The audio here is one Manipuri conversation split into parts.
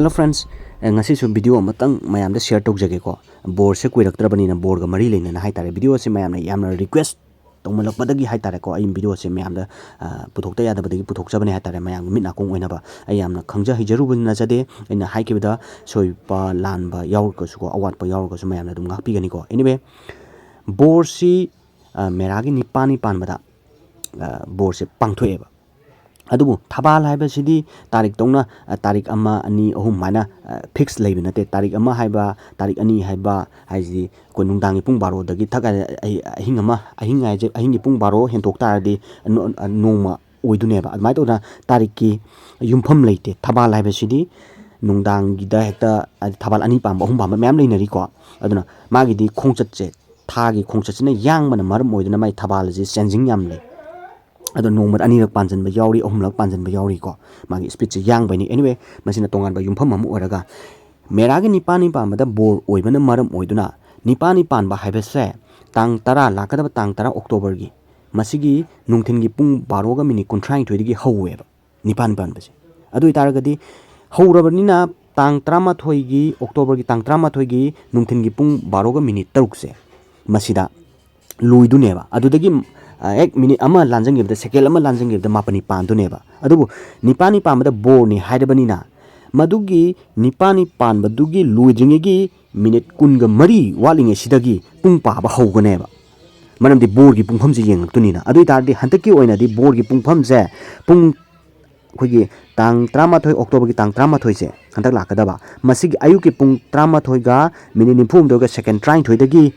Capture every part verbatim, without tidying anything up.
Hello friends, ꯑꯦ, ꯉꯁꯤꯁꯨ ꯚꯤꯗꯤꯑꯣ ꯑꯃꯇꯪ ꯃꯌꯥꯝꯗ ꯁꯤꯌꯔ ꯇꯧꯖꯒꯦꯀꯣ꯫ ꯕꯣꯔꯁꯦ ꯀꯨꯏꯔꯛꯇ꯭ꯔꯕꯅꯤꯅ ꯕꯣꯔꯒ ꯃꯔꯤ ꯂꯩꯅꯅ ꯍꯥꯏꯇꯥꯔꯦ, ꯚꯤꯗꯤꯑꯣꯁꯦ ꯃꯌꯥꯝꯅ ꯌꯥꯝꯅ ꯔꯤꯀ꯭ꯋꯦꯁ ꯇꯧꯃꯜꯂꯛꯄꯗꯒꯤ ꯍꯥꯏꯇꯥꯔꯦꯀꯣ, ꯑꯩ ꯚꯤꯗꯤꯑꯣꯁꯦ ꯃꯌꯥꯝꯗ, ꯑ, ꯄꯨꯊꯣꯛꯇ ꯌꯥꯗꯕꯗꯒꯤ ꯄꯨꯊꯣꯛꯆꯕꯅꯦ ꯍꯥꯏꯇꯥꯔꯦ, ꯃꯌꯥꯝꯒꯤ ꯃꯤꯠ ꯅꯥꯀꯣꯡ ꯑꯣꯏꯅꯕ꯫ ꯑꯩ ꯌꯥꯝꯅ ꯈꯪꯖ ꯍꯩꯖꯔꯨꯕ ꯅꯠꯆꯗꯦ꯫ ꯑꯩꯅ ꯍꯥꯏꯈꯤꯕꯗ ꯁꯣꯏꯕ ꯂꯥꯟꯕ ꯌꯥꯎꯔꯒꯁꯨꯀꯣ, ꯑꯋꯥꯠꯄ ꯌꯥꯎꯔꯒꯁꯨ ꯃꯌꯥꯝꯅ ꯑꯗꯨꯝ ꯉꯥꯛꯄꯤꯒꯅꯤꯀꯣ꯫ Anyway, ꯕꯣꯔꯁꯤ, ꯑ, ꯃꯦꯔꯥꯒꯤ ꯅꯤꯄꯥꯜꯅꯤ ꯄꯥꯟꯕꯗ, ꯑ, ꯕꯣꯔꯁꯦ ꯄꯥꯡꯊꯣꯛꯑꯦꯕ꯫ ꯑꯗꯨꯕꯨ ꯊꯕꯥꯜ ꯍꯥꯏꯕꯁꯤꯗꯤ ꯇꯥꯔꯤꯛ ꯇꯧꯅ, ꯑ, ꯇꯥꯔꯤꯛ ꯑꯃ, ꯑꯅꯤ, ꯑꯍꯨꯝ ꯍꯥꯏꯅ, ꯑ, ꯐꯤꯛꯁ ꯂꯩꯕ ꯅꯠꯇꯦ꯫ ꯇꯥꯔꯤꯛ ꯑꯃ ꯍꯥꯏꯕ, ꯇꯥꯔꯤꯛ ꯑꯅꯤ ꯍꯥꯏꯕ ꯍꯥꯏꯁꯤꯗꯤ ꯑꯩꯈꯣꯏ ꯅꯨꯡꯗꯥꯡꯒꯤ ꯄꯨꯡ ꯕꯥꯔꯣꯗꯒꯤ ꯊꯛ-, ꯑꯍꯤꯡ ꯑꯃ, ꯑꯍꯤꯡ ꯍꯥꯏꯁꯦ, ꯑꯍꯤꯡꯒꯤ ꯄꯨꯡ ꯕꯥꯔꯣ ꯍꯦꯟꯗꯣꯛ ꯇꯥꯔꯗꯤ ꯅꯣ-, ꯑ, ꯅꯣꯡꯃ ꯑꯣꯏꯗꯣꯏꯅꯦꯕ꯫ ꯑꯗꯨꯃꯥꯏꯅ ꯇꯧꯗꯅ ꯇꯥꯔꯤꯛꯀꯤ ꯌꯨꯝꯐꯝ ꯂꯩꯇꯦ꯫ ꯊꯕꯥꯜ ꯍꯥꯏꯕꯁꯤꯗꯤ ꯅꯨꯡꯗꯥꯡꯒꯤꯗ ꯍꯦꯛꯇ, ꯍꯥꯏꯗꯤ ꯊꯕꯥꯜ ꯑꯅꯤ ꯄꯥꯟꯕ, ꯑꯍꯨꯝ ꯄꯥꯟꯕ ꯃꯌꯥꯝ ꯂꯩꯅꯔꯤꯀꯣ꯫ ꯑꯗꯨꯅ ꯃꯥꯒꯤꯗꯤ ꯈꯣꯡꯆꯠꯁꯦ, ꯊꯥꯒꯤ ꯈꯣꯡꯆꯠꯁꯤꯅ ꯌꯥꯡꯕꯅ ꯃꯔꯝ ꯑꯣꯏꯗꯨꯅ ꯃꯥꯏ ꯊꯕꯥꯜꯁꯦ ꯆꯦꯟꯖꯤꯡ ꯌꯥꯝ ꯂꯩ꯫ ꯑꯗꯣ ꯅꯣꯡꯃꯗ ꯑꯅꯤꯔꯛ ꯄꯥꯟꯁꯤꯟꯕ ꯌꯥꯎꯔꯤ, ꯑꯍꯨꯝꯂꯛ ꯄꯥꯟꯁꯤꯟꯕ ꯌꯥꯎꯔꯤꯀꯣ꯫ ꯃꯥꯒꯤ ꯁ꯭ꯄꯤꯠꯁꯦ ꯌꯥꯡꯕꯩꯅꯤ꯫ Anyway, ꯃꯁꯤꯅ ꯇꯣꯉꯥꯟꯕ ꯌꯨꯝꯐꯝ ꯑꯃ ꯑꯣꯏꯔꯒ, ꯃꯦꯔꯥꯒꯤ ꯅꯤꯄꯥꯜꯅꯤ ꯄꯥꯟꯕꯗ ꯕꯣꯔ ꯑꯣꯏꯕꯅ ꯃꯔꯝ ꯑꯣꯏꯗꯨꯅ, ꯅꯤꯄꯥꯜꯅꯤ ꯄꯥꯟꯕ ꯍꯥꯏꯕꯁꯦ ꯇꯥꯡ ꯇꯔꯥ, ꯂꯥꯛꯀꯗꯕ ꯇꯥꯡ ꯇꯔꯥ ꯑꯣꯛꯇꯣꯕꯔꯒꯤ, ꯃꯁꯤꯒꯤ ꯅꯨꯡꯊꯤꯜꯒꯤ ꯄꯨꯡ ꯕꯥꯔꯣꯒ ꯃꯤꯅꯤꯠ ꯀꯨꯟꯊ꯭ꯔꯥꯅꯤꯊꯣꯏꯗꯒꯤ ꯍꯧꯋꯦꯕ꯫ ꯅꯤꯄꯥꯜꯅꯤ ꯄꯥꯟꯕꯁꯦ꯫ ꯑꯗꯨ ꯑꯣꯏꯇꯥꯔꯒꯗꯤ ꯍꯧꯔꯕꯅꯤꯅ ꯇꯥꯡ ꯇꯔꯥꯃꯥꯊꯣꯏꯒꯤ, ꯑꯣꯛꯇꯣꯕꯔꯒꯤ ꯇꯥꯡ ꯇꯔꯥꯃꯥꯊꯣꯏꯒꯤ ꯅꯨꯡꯊꯤꯜꯒꯤ ꯄꯨꯡ ꯕꯥꯔꯣꯒ ꯃꯤꯅꯤꯠ ꯇꯔꯨꯛꯁꯦ ꯃꯁꯤꯗ ꯂꯣꯏꯗꯨꯅꯦꯕ꯫ ꯑꯗꯨꯗꯒꯤ, ꯑ, ꯍꯦꯛ ꯃꯤꯅꯤꯠ ꯑꯃ ꯂꯥꯟꯖꯟꯈꯤꯕꯗ, ꯁꯦꯀꯦꯟ ꯑꯃ ꯂꯥꯟꯖꯟꯈꯤꯕꯗ ꯃꯥꯄꯜꯅꯤ ꯄꯥꯟꯗꯨꯅꯦꯕ꯫ ꯑꯗꯨꯕꯨ ꯅꯤꯄꯥꯜꯅꯤ ꯄꯥꯟꯕꯗ ꯕꯣꯔꯅꯤ ꯍꯥꯏꯔꯕꯅꯤꯅ, ꯃꯗꯨꯒꯤ ꯅꯤꯄꯥꯜꯅꯤ ꯄꯥꯟꯕꯗꯨꯒꯤ ꯂꯣꯏꯗ꯭ꯔꯤꯉꯩꯒꯤ ꯃꯤꯅꯤꯠ ꯀꯨꯟꯒ ꯃꯔꯤ ꯋꯥꯠꯂꯤꯉꯩꯁꯤꯗꯒꯤ ꯄꯨꯡ ꯄꯥꯕ ꯍꯧꯒꯅꯦꯕ꯫ ꯃꯔꯝꯗꯤ ꯕꯣꯔꯒꯤ ꯄꯨꯡꯐꯝꯁꯤ ꯌꯦꯡꯉꯛꯇꯣꯏꯅꯤꯅ꯫ ꯑꯗꯨ ꯑꯣꯏꯇꯥꯔꯗꯤ ꯍꯟꯗꯛꯀꯤ ꯑꯣꯏꯅꯗꯤ ꯕꯣꯔꯒꯤ ꯄꯨꯡꯐꯝꯁꯦ ꯄꯨꯡ, ꯑꯩꯈꯣꯏꯒꯤ ꯇꯥꯡ ꯇꯔꯥꯃꯥꯊꯣꯏ, ꯑꯣꯛꯇꯣꯕꯔꯒꯤ ꯇꯥꯡ ꯇꯔꯥꯃꯥꯊꯣꯏꯁꯦ ꯍꯟꯗꯛ ꯂꯥꯛꯀꯗꯕ, ꯃꯁꯤꯒꯤ ꯑꯌꯨꯛꯀꯤ ꯄꯨꯡ ꯇꯔꯥꯃꯥꯊꯣꯏꯒ ꯃꯤꯅꯤꯠ ꯅꯤꯐꯨ ꯍꯨꯝꯗꯣꯏꯒ ꯁꯦꯀꯦꯟ ꯇꯔꯥꯅꯤꯊꯣꯏꯗꯒꯤ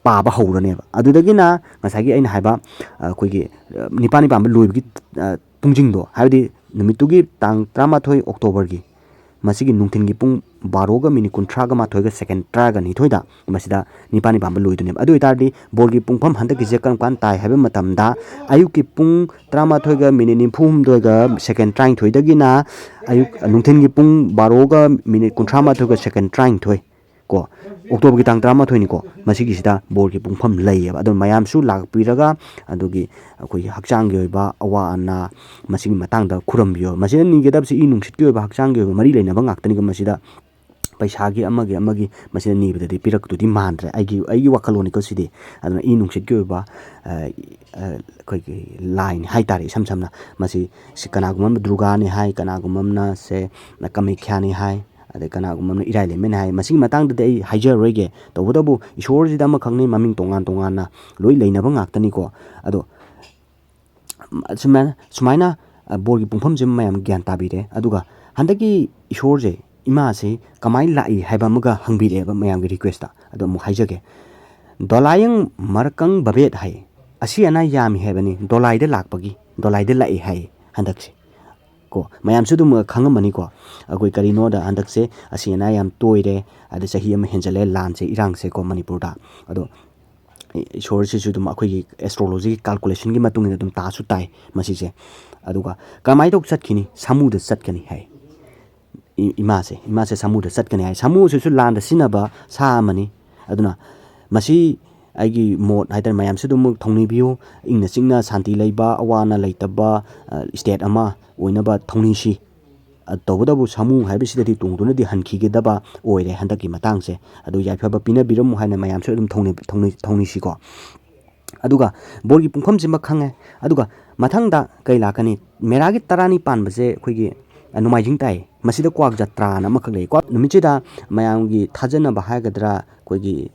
ꯄꯥꯕ ꯍꯧꯔꯅꯦꯕ꯫ ꯑꯗꯨꯗꯒꯤꯅ ꯉꯁꯥꯏꯒꯤ ꯑꯩꯅ ꯍꯥꯏꯕ, ꯑ, ꯑꯩꯈꯣꯏꯒꯤ, ꯑ, ꯅꯤꯄꯥꯜꯅꯤ ꯄꯥꯟꯕ ꯂꯣꯏꯕꯒꯤ, ꯑ, ꯄꯨꯡꯁꯤꯡꯗꯣ, ꯍꯥꯏꯕꯗꯤ ꯅꯨꯃꯤꯠꯇꯨꯒꯤ ꯇꯥꯡ ꯇꯔꯥꯃꯥꯊꯣꯏ ꯑꯣꯛꯇꯣꯕꯔꯒꯤ ꯃꯁꯤꯒꯤ ꯅꯨꯡꯊꯤꯜꯒꯤ ꯄꯨꯡ ꯕꯥꯔꯣꯒ ꯃꯤꯅꯤꯠ ꯀꯨꯟꯊ꯭ꯔꯥꯒ ꯃꯥꯊꯣꯏꯒ ꯁꯦꯀꯦꯟ ꯇꯔꯥꯒ ꯅꯤꯊꯣꯏꯗ ꯃꯁꯤꯗ ꯅꯤꯄꯥꯜꯅꯤ ꯄꯥꯟꯕ ꯂꯣꯏꯗꯣꯏꯅꯦꯕ꯫ ꯑꯗꯨ ꯑꯣꯏꯇꯥꯔꯗꯤ ꯕꯣꯔꯒꯤ ꯄꯨꯡꯐꯝ ꯍꯟꯗꯛꯀꯤꯁꯦ ꯀꯔꯝ ꯀꯥꯟ ꯇꯥꯏ ꯍꯥꯏꯕ ꯃꯇꯝꯗ, ꯑꯌꯨꯛꯀꯤ ꯄꯨꯡ ꯇꯔꯥꯃꯥꯊꯣꯏꯒ ꯃꯤꯅꯤꯠ ꯅꯤꯐꯨ ꯍꯨꯝꯗꯣꯏꯒ ꯁꯦꯀꯦꯟ ꯇꯔꯥꯅꯤꯊꯣꯏꯗꯒꯤꯅ ꯑꯌꯨꯛ, ꯅꯨꯡꯊꯤꯜꯒꯤ ꯄꯨꯡ ꯕꯥꯔꯣꯒ ꯃꯤꯅꯤꯠ ꯀꯨꯟꯊ꯭ꯔꯥ ꯃꯥꯊꯣꯏꯒ ꯁꯦꯀꯦꯟ ꯇꯔꯥꯅꯤꯊꯣꯏ, ꯀꯣ, ꯑꯣꯛꯇꯣꯕꯔꯒꯤ ꯇꯥꯡ ꯇꯔꯥꯃꯥꯊꯣꯏꯅꯤꯀꯣ, ꯃꯁꯤꯒꯤꯁꯤꯗ ꯕꯣꯔꯒꯤ ꯄꯨꯡꯐꯝ ꯂꯩꯌꯦꯕ꯫ ꯑꯗꯨꯅ ꯃꯌꯥꯝꯁꯨ ꯂꯥꯛꯄꯤꯔꯒ ꯑꯗꯨꯒꯤ ꯑꯩꯈꯣꯏꯒꯤ ꯍꯛꯆꯥꯡꯒꯤ ꯑꯣꯏꯕ ꯑꯋꯥ ꯑꯅꯥ ꯃꯁꯤꯒꯤ ꯃꯇꯥꯡꯗ ꯈꯨꯔꯨꯝꯕꯤꯌꯣ꯫ ꯃꯁꯤꯗ ꯅꯤꯒꯗꯕꯁꯤ ꯏ ꯅꯨꯡꯁꯤꯠꯀꯤ ꯑꯣꯏꯕ, ꯍꯛꯆꯥꯡꯒꯤ ꯑꯣꯏꯕ ꯃꯔꯤ ꯂꯩꯅꯕ ꯉꯥꯛꯇꯅꯤꯀꯣ꯫ ꯃꯁꯤꯗ ꯄꯩꯁꯥꯒꯤ ꯑꯃꯒꯤ ꯑꯃꯒꯤ ꯃꯁꯤꯗ ꯅꯤꯕꯗꯗꯤ ꯄꯤꯔꯛꯇꯨꯗꯤ ꯃꯥꯟꯗ꯭ꯔꯦ, ꯑꯩꯒꯤ ꯑꯩꯒꯤ ꯋꯥꯈꯜꯂꯣꯟꯅꯤꯀꯣ ꯁꯤꯗꯤ꯫ ꯑꯗꯨꯅ ꯏ ꯅꯨꯡꯁꯤꯠꯀꯤ ꯑꯣꯏꯕ, ꯑ, ꯑ, ꯑꯩꯈꯣꯏꯒꯤ ꯂꯥꯏꯅꯤ ꯍꯥꯏ ꯇꯥꯔꯦ, ꯏꯁꯝ ꯁꯝꯅ ꯃꯁꯤ, ꯁꯤ ꯀꯅꯥꯒꯨꯝꯕ ꯑꯃꯅ ꯗꯨꯔꯒꯥꯅꯤ ꯍꯥꯏ, ꯀꯅꯥꯒꯨꯝꯕ ꯑꯃꯅ ꯁꯦ ꯀꯥꯃꯦꯈ꯭ꯌꯥꯅꯤ ꯍꯥꯏ, ꯑꯗꯩ ꯀꯅꯥꯒꯨꯝꯕ ꯑꯃꯅ ꯏꯔꯥꯏ ꯂꯩꯃꯅꯤ ꯍꯥꯏ꯫ ꯃꯁꯤꯒꯤ ꯃꯇꯥꯡꯗꯗꯤ ꯑꯩ ꯍꯥꯏꯖꯔꯔꯣꯏꯒꯦ꯫ ꯇꯧꯕꯇꯕꯨ ꯏꯁꯣꯔꯁꯤꯗ ꯑꯃꯈꯛꯅꯤ, ꯃꯃꯤꯡ ꯇꯣꯉꯥꯟ ꯇꯣꯉꯥꯟꯅ ꯂꯣꯏ ꯂꯩꯅꯕ ꯉꯥꯛꯇꯅꯤꯀꯣ꯫ ꯑꯗꯣ ꯁꯨꯃꯥꯏꯅ, ꯁꯨꯃꯥꯏꯅ, ꯑ, ꯕꯣꯔꯒꯤ ꯄꯨꯡꯐꯝꯁꯤ ꯃꯌꯥꯝ ꯒ꯭ꯌꯥꯟ ꯇꯥꯕꯤꯔꯦ꯫ ꯑꯗꯨꯒ ꯍꯟꯗꯛꯀꯤ ꯏꯁꯣꯔꯁꯦ, ꯏꯃꯥꯁꯦ ꯀꯃꯥꯏꯅ ꯂꯥꯛꯏ ꯍꯥꯏꯕ ꯑꯃꯒ ꯍꯪꯕꯤꯔꯛꯑꯦꯕ ꯃꯌꯥꯝꯒꯤ ꯔꯤꯀ꯭ꯋꯦꯁꯇ꯫ ꯑꯗꯣ ꯑꯃꯨꯛ ꯍꯥꯏꯖꯒꯦ꯫ ꯗꯣꯂꯥꯌꯪ ꯃꯔꯀꯪ ꯕꯕꯦꯠ ꯍꯥꯏ꯫ ꯑꯁꯤ ꯑꯅꯥ ꯌꯥꯝꯃꯤ ꯍꯥꯏꯕꯅꯤ꯫ ꯗꯣꯂꯥꯏꯗ ꯂꯥꯛꯄꯒꯤ, ꯗꯣꯂꯥꯏꯗ ꯂꯥꯛꯏ ꯍꯥꯏ ꯍꯟꯗꯛꯁꯦ꯫ ꯀꯣ, ꯃꯌꯥꯝꯁꯨ ꯑꯗꯨꯝ ꯈꯪꯉꯝꯃꯅꯤꯀꯣ꯫ ꯑꯩꯈꯣꯏ ꯀꯔꯤꯅꯣꯗ ꯍꯟꯗꯛꯁꯦ ꯑꯁꯤ ꯑꯅꯥ ꯌꯥꯝ ꯇꯣꯏꯔꯦ, ꯑꯗ ꯆꯍꯤ ꯑꯃ ꯍꯦꯟꯖꯜꯂꯦ ꯂꯥꯟꯁꯦ, ꯏꯔꯥꯡꯁꯦꯀꯣ ꯃꯅꯤꯄꯨꯔꯗ꯫ ꯑꯗꯣ ꯏꯁꯣꯔꯁꯤꯁꯨ ꯑꯗꯨꯝ ꯑꯩꯈꯣꯏꯒꯤ ꯑꯦꯁꯇ꯭ꯔꯣꯂꯣꯖꯤꯒꯤ ꯀꯥꯜꯀꯨꯂꯦꯁꯟꯒꯤ ꯃꯇꯨꯡ ꯏꯟꯅ ꯑꯗꯨꯝ ꯇꯥꯁꯨ ꯇꯥꯏ ꯃꯁꯤꯁꯦ꯫ ꯑꯗꯨꯒ ꯀꯃꯥꯏꯅ ꯇꯧ ꯆꯠꯈꯤꯅꯤ? ꯁꯥꯃꯨꯗ ꯆꯠꯀꯅꯤ ꯍꯥꯏ꯫ ꯏ-, ꯏꯃꯥꯁꯦ, ꯏꯃꯥꯁꯦ ꯁꯥꯃꯨꯗ ꯆꯠꯀꯅꯤ ꯍꯥꯏ꯫ ꯁꯥꯃꯨꯁꯤꯁꯨ ꯂꯥꯟꯗ ꯁꯤꯖꯤꯟꯅꯕ ꯁꯥ ꯑꯃꯅꯤ꯫ ꯑꯗꯨꯅ ꯃꯁꯤ ꯑꯩꯒꯤ ꯃꯣꯠ ꯍꯥꯏꯇꯥꯔꯦ, ꯃꯌꯥꯝꯁꯨ ꯑꯗꯨꯝ ꯊꯧꯅꯤꯕꯤꯌꯨ꯫ ꯏꯪꯅ ꯆꯤꯛꯅ ꯁꯥꯟꯇꯤ ꯂꯩꯕ, ꯑꯋꯥ ꯑꯅꯥ ꯂꯩꯇꯕ, ꯑ, ꯁ꯭ꯇꯦꯠ ꯑꯃ ꯑꯣꯏꯅꯕ ꯊꯧꯅꯤꯁꯤ꯫ ꯑ, ꯇꯧꯕꯇꯕꯨ ꯁꯥꯃꯨ ꯍꯥꯏꯕꯁꯤꯗꯗꯤ ꯇꯣꯡꯗꯨꯅꯗꯤ ꯍꯟꯈꯤꯒꯗꯕ ꯑꯣꯏꯔꯦ ꯍꯟꯗꯛꯀꯤ ꯃꯇꯥꯡꯁꯦ꯫ ꯑꯗꯨ ꯌꯥꯏꯐꯕ ꯄꯤꯅꯕꯤꯔꯝꯃꯨ ꯍꯥꯏꯅ ꯃꯌꯥꯝꯁꯨ ꯑꯗꯨꯝ ꯊꯧꯅꯤ-, ꯊꯧꯅꯤ-, ꯊꯧꯅꯤꯁꯤꯀꯣ꯫ ꯑꯗꯨꯒ ꯕꯣꯔꯒꯤ ꯄꯨꯡꯐꯝꯁꯤꯃ ꯈꯪꯉꯦ꯫ ꯑꯗꯨꯒ ꯃꯊꯪꯗ ꯀꯩ ꯂꯥꯛꯀꯅꯤ? ꯃꯦꯔꯥꯒꯤ ꯇꯔꯥꯅꯤ ꯄꯥꯟꯕꯁꯦ ꯑꯩꯈꯣꯏꯒꯤ, ꯑ, ꯅꯣꯡꯃꯥꯏꯖꯤꯡ ꯇꯥꯏ꯫ ꯃꯁꯤꯗ ꯀ꯭ꯋꯥꯛ ꯖꯇ꯭ꯔꯥꯅ ꯑꯃꯈꯛ ꯂꯩ꯫ ꯀ꯭ꯋꯥꯛ ꯅꯨꯃꯤꯠꯁꯤꯗ ꯃꯌꯥꯝꯒꯤ ꯊꯥꯖꯅꯕ ꯍꯥꯏꯒꯗ꯭ꯔꯥ, ꯑꯩꯈꯣꯏꯒꯤ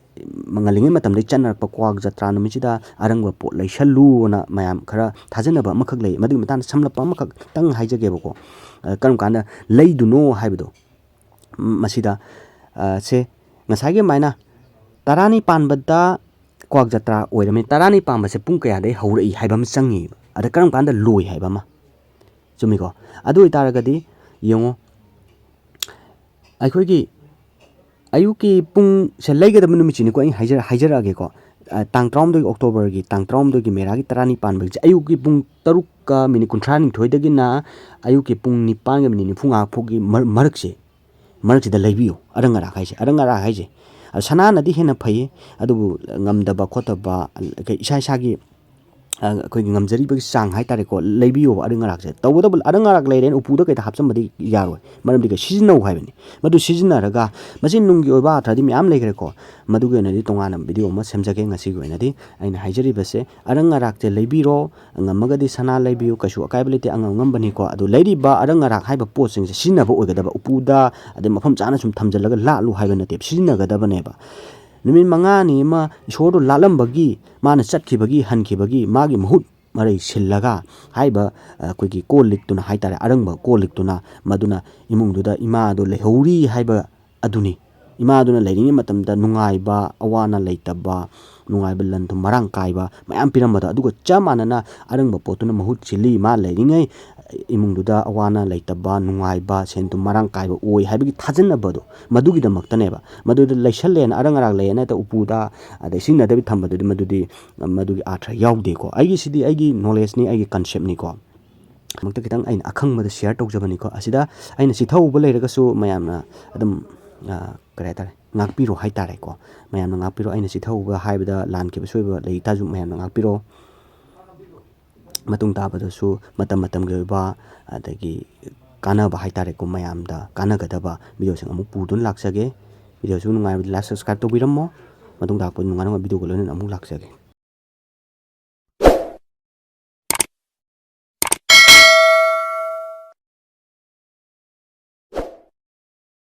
ꯉꯜꯂꯤꯉꯩ ꯃꯇꯝꯗꯒꯤ ꯆꯠꯅꯔꯛꯄ ꯀ꯭ꯋꯥꯛ ꯖꯇ꯭ꯔꯥ ꯅꯨꯃꯤꯠꯁꯤꯗ ꯑꯔꯪꯕ ꯄꯣꯠ ꯂꯩꯁꯜꯂꯨꯅ ꯃꯌꯥꯝ ꯈꯔ ꯊꯥꯖꯅꯕ ꯑꯃꯈꯛ ꯂꯩ꯫ ꯃꯗꯨꯒꯤ ꯃꯇꯥꯡꯗ ꯁꯝꯂꯞꯄ ꯑꯃꯈꯛꯇꯪ ꯍꯥꯏꯖꯒꯦꯕꯀꯣ꯫ ꯑ, ꯀꯔꯝ ꯀꯥꯟꯗ ꯂꯩꯗꯣꯏꯅꯣ ꯍꯥꯏꯕꯗꯣ꯫ ꯃꯁꯤꯗ, ꯑ, ꯁꯦ, ꯉꯁꯥꯏꯒꯤ ꯑꯗꯨꯃꯥꯏꯅ ꯇꯔꯥꯅꯤ ꯄꯥꯟꯕꯗ ꯀ꯭ꯋꯥꯛ ꯖꯇ꯭ꯔꯥ ꯑꯣꯏꯔꯝꯃꯤ꯫ ꯇꯔꯥꯅꯤ ꯄꯥꯟꯕꯁꯦ ꯄꯨꯡ ꯀꯌꯥꯗꯒꯤ ꯍꯧꯔꯛꯏ ꯍꯥꯏꯕ ꯑꯃ ꯆꯪꯉꯤꯕ꯫ ꯑꯗ ꯀꯔꯝ ꯀꯥꯟꯗ ꯂꯣꯏ ꯍꯥꯏꯕ ꯑꯃ꯫ ꯆꯨꯝꯃꯤꯀꯣ? ꯑꯗꯨ ꯑꯣꯏꯇꯥꯔꯒꯗꯤ ꯌꯦꯡꯉꯣ, ꯑꯩꯈꯣꯏꯒꯤ ꯑꯌꯨꯛꯀꯤ ꯄꯨꯡꯁꯦ ꯂꯩꯒꯗꯕ ꯅꯨꯃꯤꯠꯁꯤꯅꯤꯀꯣ ꯑꯩ ꯍꯥꯏꯖꯔ-, ꯍꯥꯏꯖꯔꯛꯑꯒꯦꯀꯣ꯫ ꯑ, ꯇꯥꯡ ꯇꯔꯥꯍꯨꯝꯗꯣꯏ, ꯑꯣꯛꯇꯣꯕꯔꯒꯤ ꯇꯥꯡ ꯇꯔꯥꯍꯨꯝꯗꯣꯏꯒꯤ ꯃꯦꯔꯥꯒꯤ ꯇꯔꯥꯅꯤ ꯄꯥꯟꯕꯒꯤꯁꯦ ꯑꯌꯨꯛꯀꯤ ꯄꯨꯡ ꯇꯔꯨꯛꯀ ꯃꯤꯅꯤꯠ ꯀꯨꯟꯊ꯭ꯔꯥꯅꯤꯊꯣꯏꯗꯒꯤꯅ ꯑꯌꯨꯛꯀꯤ ꯄꯨꯡ ꯅꯤꯄꯥꯟꯒ ꯃꯤꯅꯤꯠ ꯅꯤꯐꯨ ꯃꯉꯥ ꯐꯥꯎꯒꯤ ꯃꯔ-, ꯃꯔꯛꯁꯦ꯫ ꯃꯔꯛꯁꯤꯗ ꯂꯩꯕꯤꯌꯨ꯫ ꯑꯔꯪ ꯑꯔꯥꯛ ꯍꯥꯏꯁꯦ, ꯑꯔꯪ ꯑꯔꯥꯛ ꯍꯥꯏꯁꯦ, ꯑ, ꯁꯅꯥꯅꯗꯤ ꯍꯦꯟꯅ ꯐꯩꯌꯦ, ꯑꯗꯨꯕꯨ ꯉꯝꯗꯕ ꯈꯣꯠꯇꯕ, ꯑ, ꯏꯁꯥ ꯏꯁꯥꯒꯤ, ꯑ, ꯑꯩꯈꯣꯏꯒꯤ ꯉꯝꯖꯔꯤꯕꯒꯤ ꯆꯥꯡ ꯍꯥꯏꯇꯥꯔꯦꯀꯣ, ꯂꯩꯕꯤꯌꯣꯕ ꯑꯔꯪ ꯑꯔꯥꯛꯁꯦ꯫ ꯇꯧꯕꯇꯕꯨ ꯑꯔꯪ ꯑꯔꯥꯛ ꯂꯩꯔꯦꯅ ꯎꯄꯨꯗ ꯀꯩꯗ ꯍꯥꯞꯆꯟꯕꯗꯤ ꯌꯥꯔꯣꯏ, ꯃꯔꯝꯗꯤ ꯀꯩ, ꯁꯤꯖꯤꯟꯅꯧ ꯍꯥꯏꯕꯅꯤ꯫ ꯃꯗꯨ ꯁꯤꯖꯤꯟꯅꯔꯒ ꯃꯁꯤ ꯅꯨꯡꯒꯤ ꯑꯣꯏꯕ ꯑꯥꯔꯊꯗꯤ ꯃꯌꯥꯝ ꯂꯩꯈ꯭ꯔꯦꯀꯣ, ꯃꯗꯨꯒꯤ ꯑꯣꯏꯅꯗꯤ ꯇꯣꯉꯥꯟꯅ ꯚꯤꯗꯤꯑꯣ ꯑꯃ ꯁꯦꯝꯖꯒꯦ꯫ ꯉꯁꯤꯒꯤ ꯑꯣꯏꯅꯗꯤ ꯑꯩꯅ ꯍꯥꯏꯖꯔꯤꯕꯁꯦ, ꯑꯔꯪ ꯑꯔꯥꯛꯁꯦ ꯂꯩꯕꯤꯔꯣ, ꯉꯝꯃꯒꯗꯤ ꯁꯅꯥ ꯂꯩꯕꯤꯌꯨ, ꯀꯩꯁꯨ ꯑꯀꯥꯏꯕ ꯂꯩꯇꯦ, ꯑꯉꯝ ꯑꯉꯝꯕꯅꯤꯀꯣ꯫ ꯑꯗꯨ ꯂꯩꯔꯤꯕ ꯑꯔꯪ ꯑꯔꯥꯛ ꯍꯥꯏꯕ ꯄꯣꯠꯁꯤꯡꯁꯦ ꯁꯤꯖꯤꯟꯅꯕ ꯑꯣꯏꯒꯗꯕ, ꯎꯄꯨꯗ ꯑꯗꯩ ꯃꯐꯝ ꯆꯥꯅ ꯁꯨꯝ ꯊꯝꯖꯤꯜꯂꯒ ꯂꯥꯠꯂꯨ ꯍꯥꯏꯕ ꯅꯠꯇꯦꯕ, ꯁꯤꯖꯤꯟꯅꯒꯗꯕꯅꯦꯕ꯫ ꯅꯨꯃꯤꯠ ꯃꯉꯥꯅꯤ ꯑꯃ ꯏꯁꯣꯔꯗꯣ ꯂꯥꯠꯂꯝꯕꯒꯤ, ꯃꯥꯅ ꯆꯠꯈꯤꯕꯒꯤ, ꯍꯟꯈꯤꯕꯒꯤ, ꯃꯥꯒꯤ ꯃꯍꯨꯠ ꯃꯔꯩ ꯁꯤꯜꯂꯒ ꯍꯥꯏꯔꯤꯕ, ꯑ, ꯑꯩꯈꯣꯏꯒꯤ ꯀꯣꯜ ꯂꯤꯛꯇꯨꯅ ꯍꯥꯏꯇꯥꯔꯦ, ꯑꯔꯪꯕ ꯀꯣꯜ ꯂꯤꯛꯇꯨꯅ, ꯃꯗꯨꯅ ꯏꯃꯨꯡꯗꯨꯗ ꯏꯃꯥꯗꯣ ꯂꯩꯍꯧꯔꯤ ꯍꯥꯏꯕ ꯑꯗꯨꯅꯤ꯫ ꯏꯃꯥꯗꯨꯅ ꯂꯩꯔꯤꯉꯩ ꯃꯇꯝꯗ ꯅꯨꯡꯉꯥꯏꯕ, ꯑꯋꯥ ꯑꯅꯥ ꯂꯩꯇꯕ, ꯅꯨꯡꯉꯥꯏꯕ, ꯂꯟ ꯊꯨꯝ ꯃꯔꯥꯡ ꯀꯥꯏꯕ ꯃꯌꯥꯝ ꯄꯤꯔꯝꯕꯗꯣ, ꯑꯗꯨꯒ ꯆꯞ ꯃꯥꯟꯅꯅ ꯑꯔꯪꯕ ꯄꯣꯠꯇꯨꯅ ꯃꯍꯨꯠ ꯁꯤꯜꯂꯤ꯫ ꯃꯥ ꯂꯩꯔꯤꯉꯩ ꯏꯃꯨꯡꯗꯨꯗ ꯑꯋꯥ ꯑꯅꯥ ꯂꯩꯇꯕ, ꯅꯨꯡꯉꯥꯏꯕ, ꯁꯦꯟ ꯊꯨꯝ ꯃꯔꯥꯡ ꯀꯥꯏꯕ ꯑꯣꯏ ꯍꯥꯏꯕꯒꯤ ꯊꯥꯖꯅꯕꯗꯣ, ꯃꯗꯨꯒꯤꯗꯃꯛꯇꯅꯦꯕ꯫ ꯃꯗꯨꯗ ꯂꯩꯁꯜꯂꯦꯅ, ꯑꯔꯪ ꯑꯔꯥꯛ ꯂꯩꯌꯦꯅ ꯍꯦꯛꯇ ꯎꯄꯨꯗ ꯑꯗꯩ ꯁꯤꯖꯤꯟꯅꯗꯕꯤ ꯊꯝꯕꯗꯨꯗꯤ, ꯃꯗꯨꯗꯤ, ꯃꯗꯨꯒꯤ ꯑꯥꯔꯊ ꯌꯥꯎꯗꯦꯀꯣ꯫ ꯑꯩꯒꯤꯁꯤꯗꯤ ꯑꯩꯒꯤ ꯅꯣꯂꯦꯖꯅꯤ, ꯑꯩꯒꯤ ꯀꯟꯁꯦꯞꯅꯤꯀꯣ꯫ ꯃꯛꯇ ꯈꯤꯇꯪ ꯑꯩꯅ ꯑꯈꯪꯕꯗ ꯁꯤꯌꯔ ꯇꯧꯖꯕꯅꯤꯀꯣ꯫ ꯑꯁꯤꯗ ꯑꯩꯅ ꯆꯤꯊꯍꯧꯕ ꯂꯩꯔꯒꯁꯨ ꯃꯌꯥꯝꯅ ꯑꯗꯨꯝ, ꯑ, ꯀꯔꯤ ꯍꯥꯏꯇꯥꯔꯦ, ꯉꯥꯛꯄꯤꯔꯣ ꯍꯥꯏꯇꯥꯔꯦꯀꯣ꯫ ꯃꯌꯥꯝꯅ ꯉꯥꯛꯄꯤꯔꯣ꯫ ꯑꯩꯅ ꯆꯤꯊꯍꯧꯕ ꯍꯥꯏꯕꯗ ꯂꯥꯟꯈꯤꯕ ꯁꯣꯏꯕ ꯂꯩ ꯇꯥꯔꯁꯨ ꯃꯌꯥꯝꯅ ꯉꯥꯛꯄꯤꯔꯣ꯫ ꯃꯇꯨꯡ ꯇꯥꯕꯗꯁꯨ ꯃꯇꯝ ꯃꯇꯝꯒꯤ ꯑꯣꯏꯕ, ꯑꯗꯒꯤ ꯀꯥꯟꯅꯕ ꯍꯥꯏꯇꯥꯔꯦꯀꯣ, ꯃꯌꯥꯝꯗ ꯀꯥꯟꯅꯒꯗꯕ ꯚꯤꯗꯤꯑꯣꯁꯤꯡ ꯑꯃꯨꯛ ꯄꯨꯗꯨꯅ ꯂꯥꯛꯆꯒꯦ꯫ ꯚꯤꯗꯤꯑꯣꯁꯨ ꯅꯨꯡꯉꯥꯏꯔꯕꯗꯤ like, subscribe ꯇꯧꯕꯤꯔꯝꯃꯣ꯫ ꯃꯇꯨꯡ ꯇꯥꯔꯛꯄ ꯅꯨꯡꯉꯥꯏ ꯅꯨꯡꯉꯥꯏꯕ ꯚꯤꯗꯤꯑꯣꯒ ꯂꯣꯏꯅꯅ ꯑꯃꯨꯛ ꯂꯥꯛꯆꯒꯦ꯫